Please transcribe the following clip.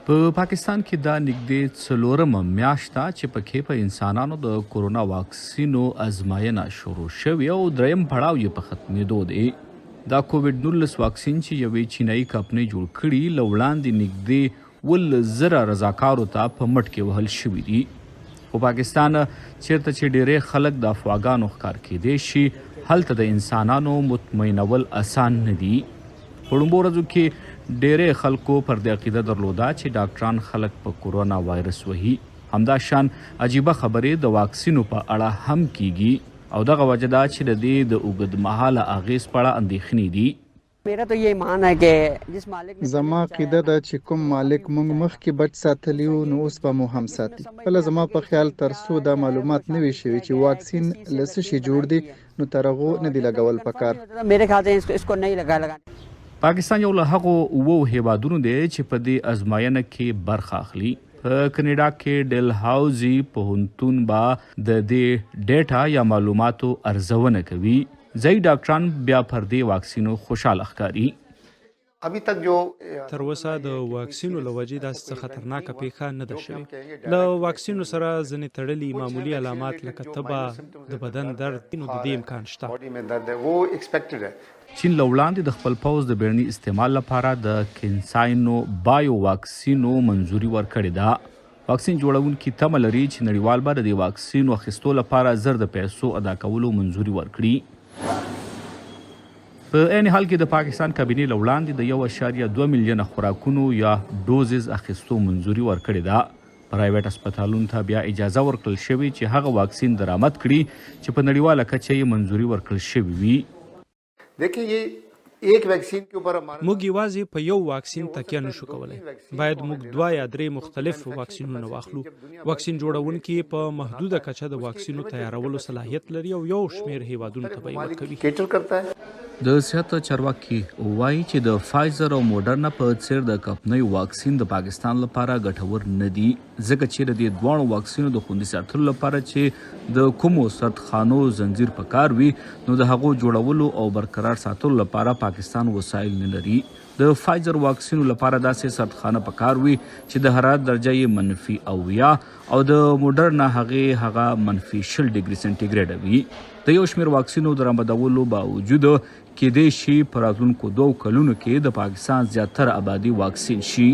په پاکستان کې دا نږدې څلورمه میاشت ده چې پکې په انسانانو د کورونا واکسینو ازماینه شروع شوې او دریم پړاو یې په ختمېدو دی. دا کوویډ 19 واکسین چې یوې چینایي کمپنۍ جوړ کړي، له وړاندې نږدې 17,000 رضاکارو ته په مټ کې وهل شوي دي. خو پاکستان چېرته چې ډېری خلک د افواګانو ښکار کېدی شي، هلته د انسانانو مطمئنول اسان نه دي. په ړومبو ورځو کې ډېری خلکو پر دې عقیده درلوده چې ډاکټران خلک په کورونا وایرس وهي. همدا شان عجیبه خبرې د واکسینو په اړه هم کېږي او دغه وجه ده چې د دې د اوږدمهاله اغېز په اړه اندېښنې دي. زما عقیده ده چې کوم مالک موږ مخکې بچ ساتلي وو نو اوس به مو هم ساتي. بله زما په خیال تر څو دا معلومات نه وي شوي چې واکسین له څه شي جوړ دي نو تر هغو نه دي لګول پکار. پاکستان یو له هغو اوو هېوادونو دی چې په دې ازموینه کې برخه اخلي. په کنیډا کې ډیل هاوزي پوهنتون به د دې ډیټا یا معلوماتو ارزونه کوي. ځايي ډاکټران بیا پر دې واکسینو خوشاله ښکاري. تر اوسه د واکسینو له وجې داسې څه خطرناکه پېښه نه ده شوې. له واکسینو سره ځینې تړلي معمولي علامات لکه تبه، د بدن درد، نو د دې امکان شته. چین له وړاندې د خپل پوځ د بیړني استعمال لپاره د کینساینو بایو واکسینو منظوري ورکړې ده. واکسین جوړونکي تمه لري چې نړیوال به د دې واکسینو اخیستو لپاره زر د پیسو ادا کولو منظوري ورکړي. په عین حال کې د پاکستان کابینې له وړاندې د 1.2 میلیونه خوراکونو یا ډوزز اخیستو منظوري ورکړې ده. پرایویټ هسپتالونو ته بیا اجازه ورکړل شوې چې هغه واکسین درآمد کړي چې په نړیواله کچه یې منظوري ورکړل شوې وي. موږ یوازې په یو واکسین تکیه نه شو کولی. باید موږ دوه یا درې مختلف واکسینونه واخلو. واکسین جوړونکي په محدوده کچه د واکسینو تیارولو صلاحیت لري او یو شمېر هېوادونو ته به یې ورکوي. د صحت چارواکي وايي چې د فایزر او موډرنا په څېر د کمپنیو واکسین د پاکستان لپاره ګټور نه دي، ځکه چې د دې دواړو واکسینو د خوندي ساتلو لپاره چې د کومو سردخانو ځنځیر په کار وي، نو د هغو جوړولو او برقرار ساتلو لپاره پاکستان وسایل نه لري. د فایزر واکسینو لپاره داسې سردخانه په کار وي چې د حرارت درجه یې -70 او د موډرنا هغې هغه -20 ډګري سانټي ګریډه وي. د یو شمېر واکسینو درآمدولو باوجود کېدای شي په راتلونکو دوو کلونو کې د پاکستان زیاتره ابادي واکسین شي.